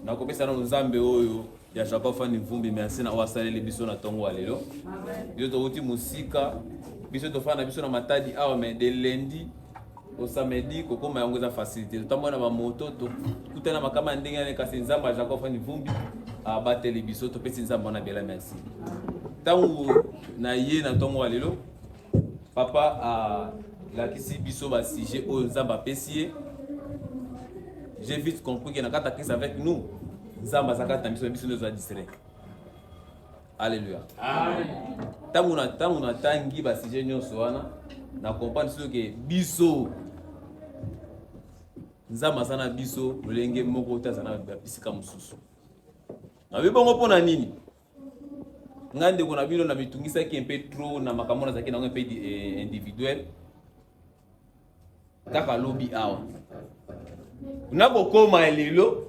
Nakopesa nano Nzambe oyo ya Jacob Fani Mvumbi merci na oyo asaleli biso na ntongo ya lelo. Biso towuti mosika, biso tofanda na biso na Matadi awa mais de lundi au samedi kokoma yango eza facilité. Totambola na bamoto, tokutana makama ya ndenge na kasi Nzambe ya Jacob Fani Mvumbi abateli biso, topesi Nzambe wana bela merci. Ntango na ye na ntongo ya lelo Papa alakisi biso ba sujet oyo Nzambe apesi ye. J'ai vite compris que na kati ya Christ avec nous, Nzambe aza kati na biso, biso nde toza distrait. Alléluia. Amen. Ntango na ntango natangi ba sujet nyonso wana, na comprendre soki ke biso Nzambe aza na biso lolenge moko te aza na bisika mosusu. Nayebi bongo mpo na nini? Ngai ndeko na bino na mitungisaki un peu trop na makambo nazalaki nango un peu eh, individuel kaka lobi awa nakokoma ya lelo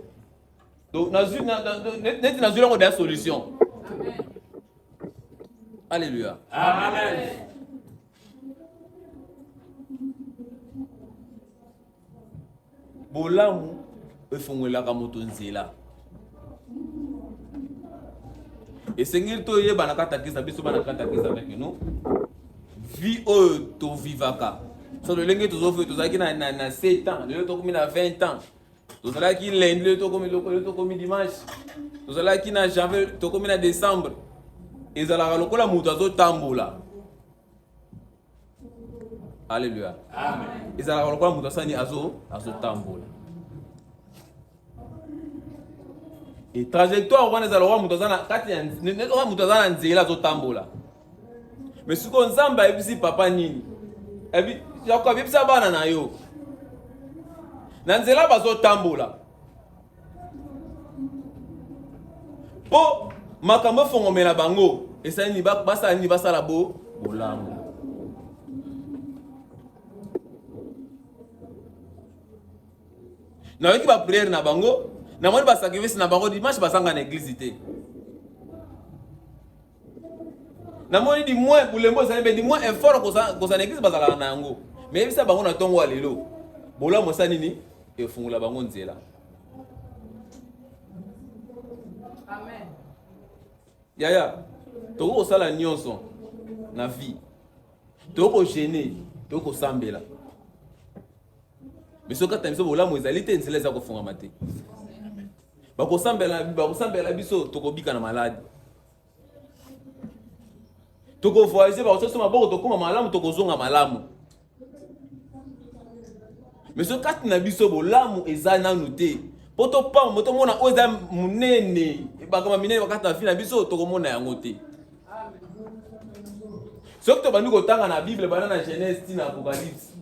neti nazwi yango deya solution. Alléluia. Amen. Bolamu efongolelaka moto nzela. Esengeli toyeba na kati ya Kristo, biso bana kati ya Kristo avec nous, vie oyo tovivaka so lolenge tozovi, tozalaki na, na, na 7 ans, lelo tokomi na 20 ans, tozalaki lundi, lelo tokomi lelo tokomi dimanche, tozalaki na janvier, tokomi na décembre. Ezalaka lokola moto azotambola. Alléluia. Amen. Ezalaka lokola moto asani azo azotambola. Et trajectoire wana ezala lokola moto aza na kati ya lokola moto aza na nzela azotambola. Mais sikoyo Nzambe ayebisi papa nini? Ebi Jacob ayebisa bana na yo. Na nzela bazotambola. Mpo makambo efongomela bango esali nini? Basala nini? Basala bo bolamu. Nayoki ba prière na bango, namoni ba sacrifice na bango, dimanche bazanga na église te. Namoni du moins bulembo ezali mpe du moins effort kozala na église bazalaka na yango. Mais yebisa bango na ntongo ya lelo, bolamu esali nini? Efungola bango nzela. Amen. Yaya, tokoki kosala nyonso na vie, tokoki kogene, tokoki kosambela, mais soki kati na biso bolamu ezali te, nzela eza kofungama te. Bakosambela, bakosambela biso, tokobika na maladi, tokovoyage, bakososo maboko, tokoma malamu, tokozonga malamu. Mais soki kati na biso bolamu eza nanu te, mpo topamba tomona oyo eza monene, bakama minene bakati na vie na biso, tokomona yango te. Soki tobandi kotanga na Bible banda na Genèse ti na Apocalypse,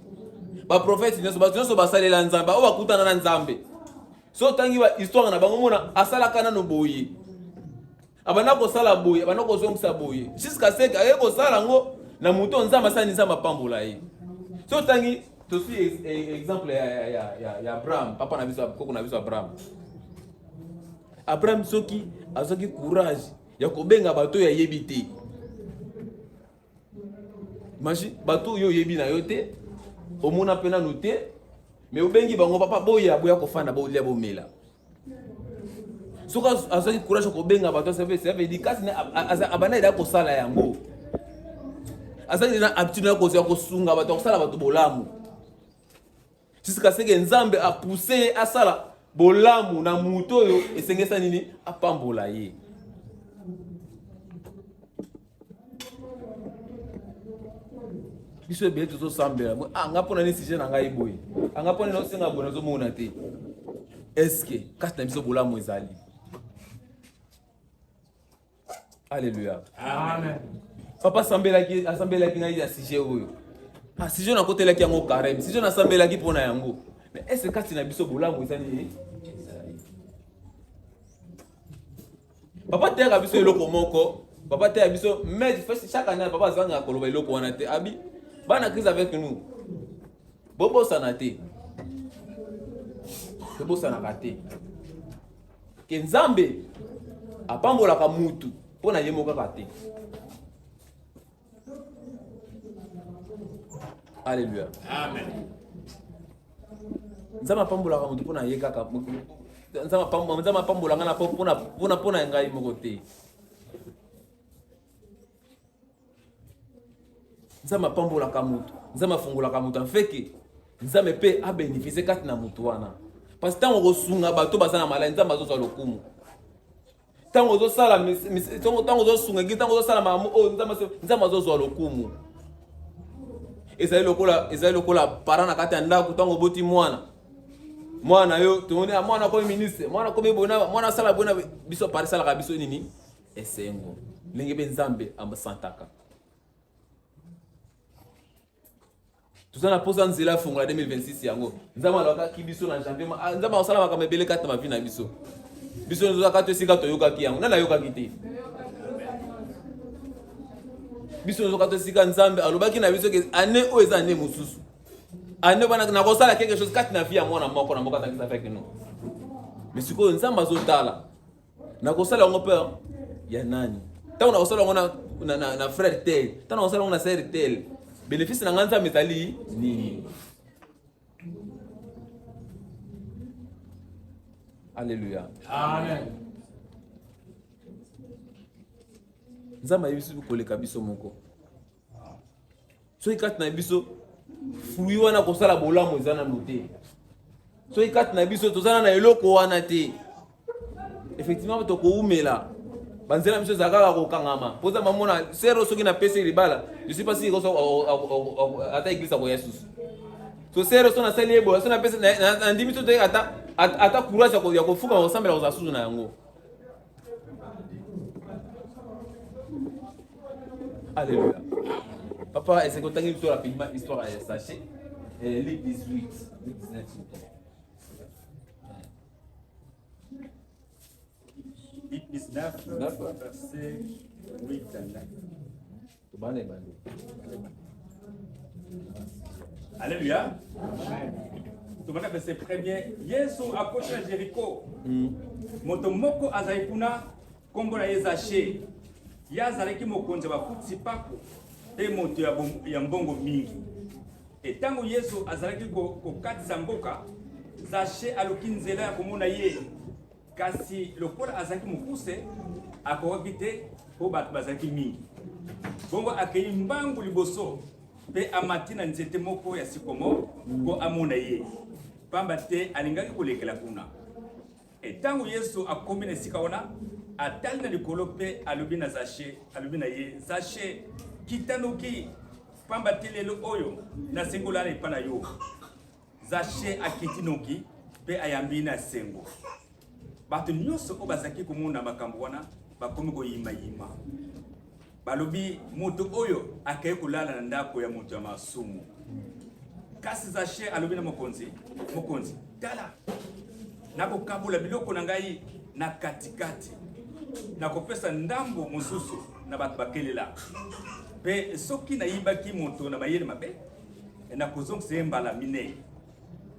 baprofete nyonso, bato nyonso basalela Nzambe, oyo bakutana na Nzambe, soki otangi ba histoire na bango, mona asalaka nano boye, abanda kosala boye, abanda kozongisa boye, jusqu'à ce que aye kosala yango na moto Nzambe asali, Nzambe apambola ye. Soki otangi, tosui exemple ya, ya, ya, ya Abraham, papa na biso, koko na biso Abraham. Abraham soki azwaki courage ya kobenga bato oyo ayebi te, imagine bato oyo oyebi na yo te, omona mpe nanu te, mais obengi bango, papa boya, boya kofanda, bolia, bomela. Soki azwaki courage ya kobenga bato, ça veut dire kasi abanda eda kosala yango, azalaki na habitude ya kosunga bato, ya kosala bato bolamu, jusqu'à ce que Nzambe apousse ye asala bolamu na moto oyo esengesa nini apambola ye. Biso ebele tozosambela, ah, nga mpona nini sujet na ngai boye, ah, nga mpona nini osenga boye, nazomona te. Est-ce kati na biso bolamu ezali? Alléluia. Amen. Papa asambelaki, asambelaki ngai ya sujet oyo. Ah, sujet nakotelaki yango carême, sujet nasambelaki mpona yango. Mais est-ce kati na biso bolamu eza nini? Papa teyaka biso eloko moko, papa teya biso, mais chaque année papa azangaka koloba eloko wana te. Abi bana crise avec nous, bobosana te, tobosanaka te ke Nzambe apambolaka mutu mpo na ye moko kaka te. Alléluia. Amen. Nzambe apambolaka mutu mpo na ye kaka. Nzambe apambola ngai na mpona mpona ngai moko te. Nzambe apambolaka moto, Nzambe afungolaka moto afeke Nzambe mpe abenefisie kati na moto wana. Parce ntango okosunga bato baza na maladi, Nzambe azozwa lokumu. Ntango ozosala, ntango ozosunga eglise, ntango ozosala makambo oyo, Nzambe azozwa lokumu. Ezali lokola, ezali lokola parent na kati ya ndako, ntango oboti mwana, mwana yo tomoni ah, mwana akomi ministre, mwana akomi bona, mwana asala bona, biso parent esalaka biso nini? Esengo. Ndenge mpe Nzambe asantaka. Toza na posa nzela afongola 2026 yango. Nzambe alobaki biso na janvier, ah, Nzambe akosala makambo ebele kati na mavi na biso. Biso nyonso kaka to esika toyokaki yango. Nani ayokaki te? Biso nyonso kaka to esika Nzambe alobaki na biso ke année oyo eza année mosusu. Année wana nakosala quelque chose kati na vie ya mwana moko na moko atangisa avec nous. Mais sikoyo Nzambe azotala. Nakosala yango mpe ya nani? Ntango nakosala yango na, na, na, na frère tel, ntango nakosala yango na sœur tel, bénéfice na ngai Nzambe ezali nini? Alléluia. Amen. Nzambe ayebi biso koleka biso moko. Soki kati na biso fruit wana kosala bolamu eza nanu te, soki kati na biso tozala na eloko wana te, effectivement tokoumela banzela biso ezala kaka kokangama mpo nzambe amona sero soki napesi libala je suis pas sûr ata eglise akoya susu so sero so nasali ye boye so napesi nandimi so te ata ata courage ya kofukama kosambela kozala susu na yango. Alléluia. Papa, est-ce que tu as rapidement histoire à sachet? Luc 18, Luc 19. Luc 19, verset 8 à 9. Alléluia. Tobanda verset premier. Yesu akoti na Jericho. Moto moko azali kuna, kombo na ye Zache. Ye azalaki mokonzi ya bafutisi pako mpe moto ya mbongo mingi. E ntango Yesu azalaki kokatisa mboka, Zache aluki nzela ya komona ye. Kasi lokola azalaki mokuse, akokaki te mpo bato bazalaki mingi. Bongo akei mbangu liboso mpe amati na nzete moko ya sikomore mpo amona ye, pamba te alingaki kolekela kuna. E ntango Yesu akomi na esika wana, atali na likolo mpe alobi na Zashe, alobi na ye, Zashe, kita noki, pamba te lelo oyo nasengi kolala epai na yo. Zashe akiti noki mpe ayambi ye na esengo. Bato nyonso oyo bazalaki komona makambo wana bakomi koyimayima, balobi, Moto oyo akei kolala na ndako ya moto ya masumu. Kasi Zashe alobi na mokonzi, Mokonzi, tala, nakokabola biloko na ngai na katikati, nakopesa ndambo mosusu na bato bakelela, mpe soki nayibaki moto na mayele mabe, nakozongisa ye mbala minei.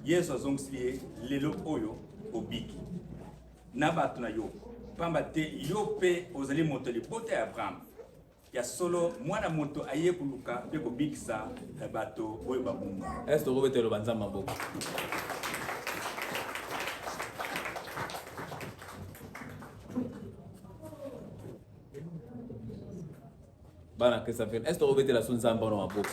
Yesu azongiseli ye, Lelo oyo obiki na bato na yo, pamba te yo mpe ozali moto ya libota ya Abraham. Ya solo, Mwana moto aye koluka mpe kobikisa bato oyo babunga. Est-ce tokobetela ba Nzambe maboko? Bana Christophe, est-ce tokobetela so Nzambe wana maboko?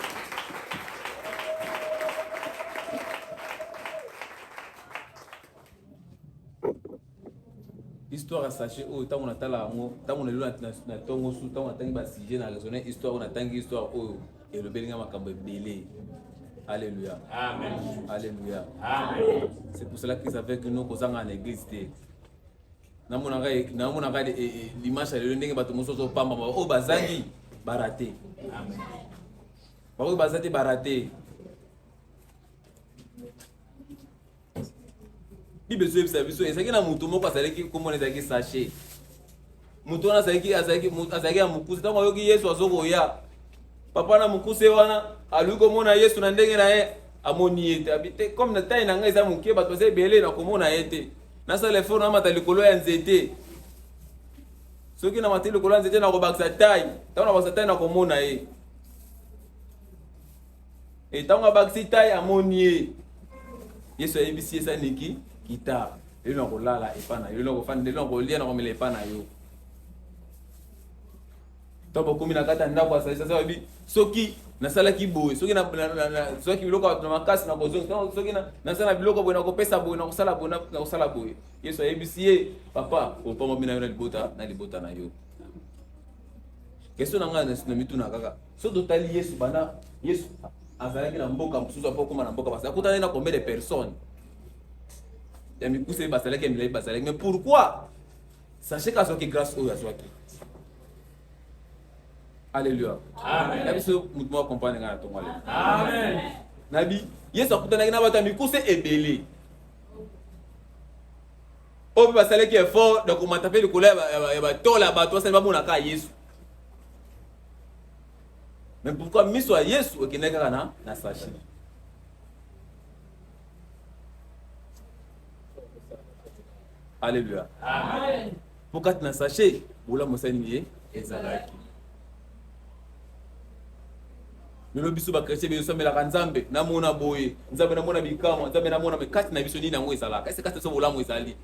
Histoire ya sachet oyo ntango natala yango, ntango nalelo na ntongo su, ntango natangi ba sujet na raisonne histoire oyo, natangi histoire oyo elobeli nga makambo ebele. Alléluia. Amen. Alléluia. Amen. C'est pour cela qu'ils avaient que nous kozanga na église te. Namonaka namonaka dimanche ya lelo ndenge bato mosusu ozopamba oyo bazangi barate. Amen. Baoyo baza te barate. Bible ezoyebisa biso ezalaki na moto moko azalaki komona ezalaki sachet. Moto wana azalaki azalaki azalaki ya mokuse. Ntango ayoki Yesu azokoya, papa na mokuse wana aluki komona Yesu na ndenge na ye, amoni ye te. Abi te, comme na taille na ngai eza moke, bato baza ebele, nakomona ye te. Nasala effort namata likolo ya nzete. Soki namati likolo ya nzete nakobakisa taille. Ntango nakobakisa taille nakomona ye. E ntango abakisi taille amoni ye. Yesu ayebisi ye saniki kita. Lelo nakolala epa na yo, lelo nakofanda, lelo nakolia, nakomela epa na yo. Ntango bokomi na kati ya ndako ya salisa, alobi soki nasalaki boye, soki nazwaki biloko na makasi nakozongisa, soki nasala biloko boye nakopesa boye, nakosala boye, nakosala boye. Yesu ayebisi ye, papa, opambomi na yo na libota na libota na yo. Question na ngai na mituna kaka, soki totali Yesu banda Yesu azalaki na mboka mosusu apo akoma na mboka basi akutani na combien de personnes ya mikuse bazalaki ya milai bazalaki, mais pourquoi sachez qu'azwaki grâce oyo azwaki? Alléluia. Amen. Na biso moto moko comprendre ngai na tongo lelo. Amen. Nabi Yesu akutanaki na bato ya mikuse ebele oyo mpe basalaki effort ya komata mpe likolo ya batola ya bato basali bamonaka Yesu. Mais pourquoi miso ya Yesu ekendaki kaka na sachet? Alléluia. Amen. Po kati na sachet bolamu esali nini ye ezalaki. Lelo biso ba chrétien biso Nzambe namona boye, Nzambe namona bikamwa, Nzambe namona, mais kati na biso nini yango ezalaka? Ese kati na biso bolamu ezali?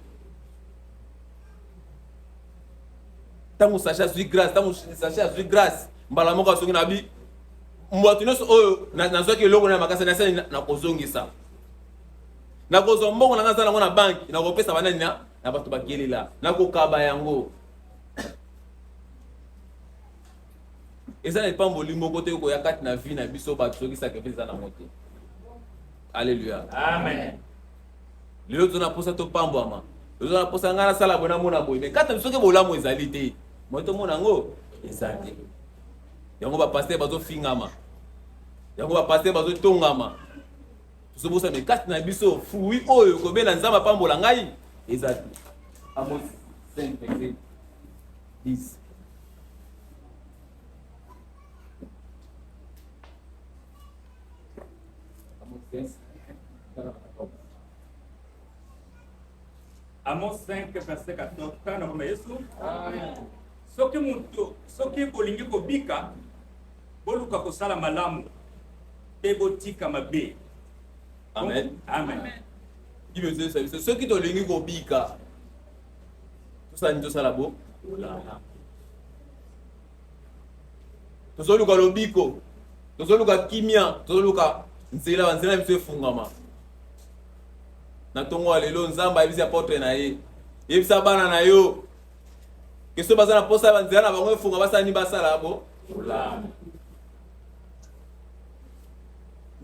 Ntango sachet azwi grâce, ntango sachet azwi grâce, mbala moko asongi na bi bato nyonso oyo nazwaki eloko na makasi nasali nakozongisa, nakozwa mbongo na ngai naza nango na banki, nakopesa banani na bato bakelela, nakokaba yango. Eza na lipamboli moko te koya kati na vie na biso bato soki sacrifice eza nango te. Alléluia. Amen. Lelo toza na posa topambwama, toza na posa ngai nasala boye namona boye, mais kati na biso soki bolamu ezali te, moi tomona yango eza te. Yango ba pasteur bazofingama, yango ba pasteur bazotongama, tozobosa, mais kati na biso fruit oyo kobela Nzambe apambola ngai eza te. Amos 5 verset 10. Amos 5, Amos 5 verset 14. Tanga na Yesu. Amen. Soki moto, soki bolingi kobika, boluka kosala malamu mpe botika mabe. Amen. Amen. Bible ezoyebisa biso soki tolingi kobika, tosala nini? Tosala bo bolamu. Tozoluka lobiko, tozoluka kimia, tozoluka nzela, banzela na biso efungama. Na ntongo ya lelo Nzambe ayebisi apotre na ye, yebisa bana na yo ke soki baza na posa banzela na bango efunga, basala nini? Basala bo bolamu.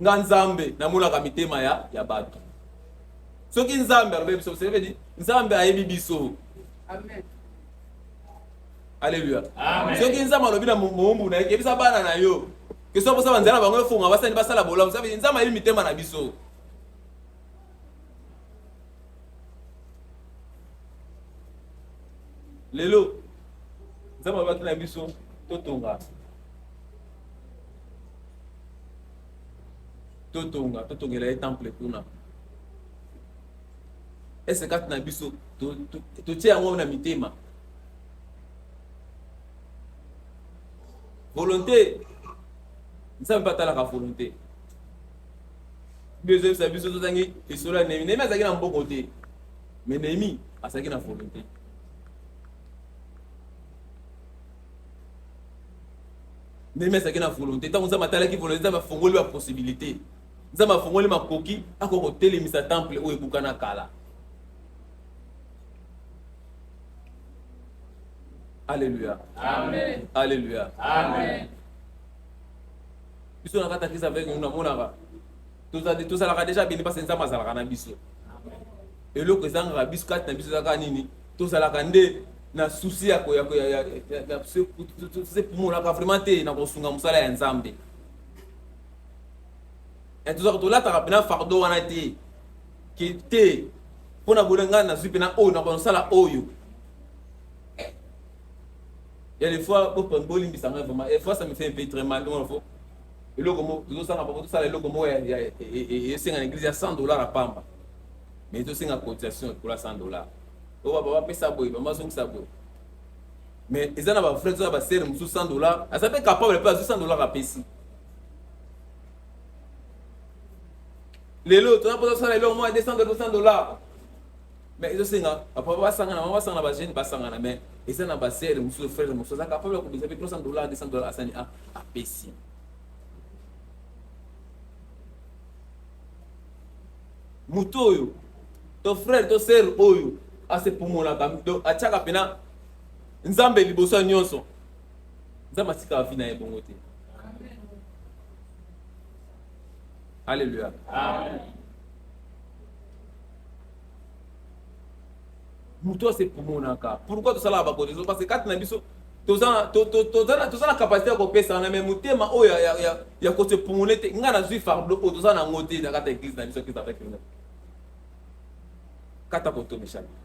Nga Nzambe namonaka mitema ya bato. Soki Nzambe alobi biso, ça veut dire Nzambe ayebi biso. Amen. Alléluia. Amen. Soki Nzambe alobi na moumbu na ye, yebisa bana na yo ke soki posa banzela na bango efunga, basali basala bolamu, ça veut dire Nzambe ayebi mitema na biso. Lelo Nzambe alobaki na biso totonga, totonga, totongela ye temple kuna. Ese kati na biso totie yango na mitema? Volonté, Nzambe mpe atalaka volonté. Biso ezoyebisa biso tozangi lisolo ya Nehemi. Nehemi azalaki na mbongo te, mais Nehemi azalaki na volonté. Nehemi azalaki na volonté. Ntango Nzambe atalaki volonté, Nzambe afongoli ba possibilité, Nzambe afongoli makoki akoka kotelemisa temple oyo ebukana kala. Alléluia. Amen. Alléluia. Amen. Biso na kati ya Christ avec nous, namonaka tozalaka déjà béni parce que Nzambe azalaka na biso. Eloko ezangaka biso kati na biso ezalaka nini? Tozalaka nde na souci ya monaka vraiment te na kosunga mosala ya Nzambe. Tozalaka tolataka mpena fardeau wana te ke te mpona boye ngai nazwi mpena oyo na kosala oyo. Il y a des fois, bolimbisa ngai vraiment, des fois ça me fait un peu très mal. Donc, faut eloko moko tozosanga bango tosala eloko moko esenga na église ya 100 $ ya pamba, mais tosenga cotisation ekola 100 $, oyo baba bapesa boye, mama azongisa boye, mais eza na bafrère, eza na basere mosusu 100 $ aza mpe capable mpe azwi 100 $ apesi. Lelo toza mposa tosala eloko moko ya 200 $, 200 $. Mais ezosenga bapapa basangana, mama basangana, bajeune basangana, mais eza na basere mosusu, frère mosusu aza capable ya kobimisa mpe 300 dollars, 200 dollars, asani a apesi. Moto oyo to frère to sœur oyo asepumonaka, donc atiaka mpena Nzambe liboso ya nyonso, Nzambe atikaka vie na ye bongo te. Alleluya. Moto asepumonaka. Pourquoi tosalaka bacotisation? Parce que kati na biso toza na capacité ya kopesa wana, mais motema oyo ya kosepumone te, ngai nazwi fardeau oyo, toza nango te na kati ya église na biso. Église avec kata kotomeshaki.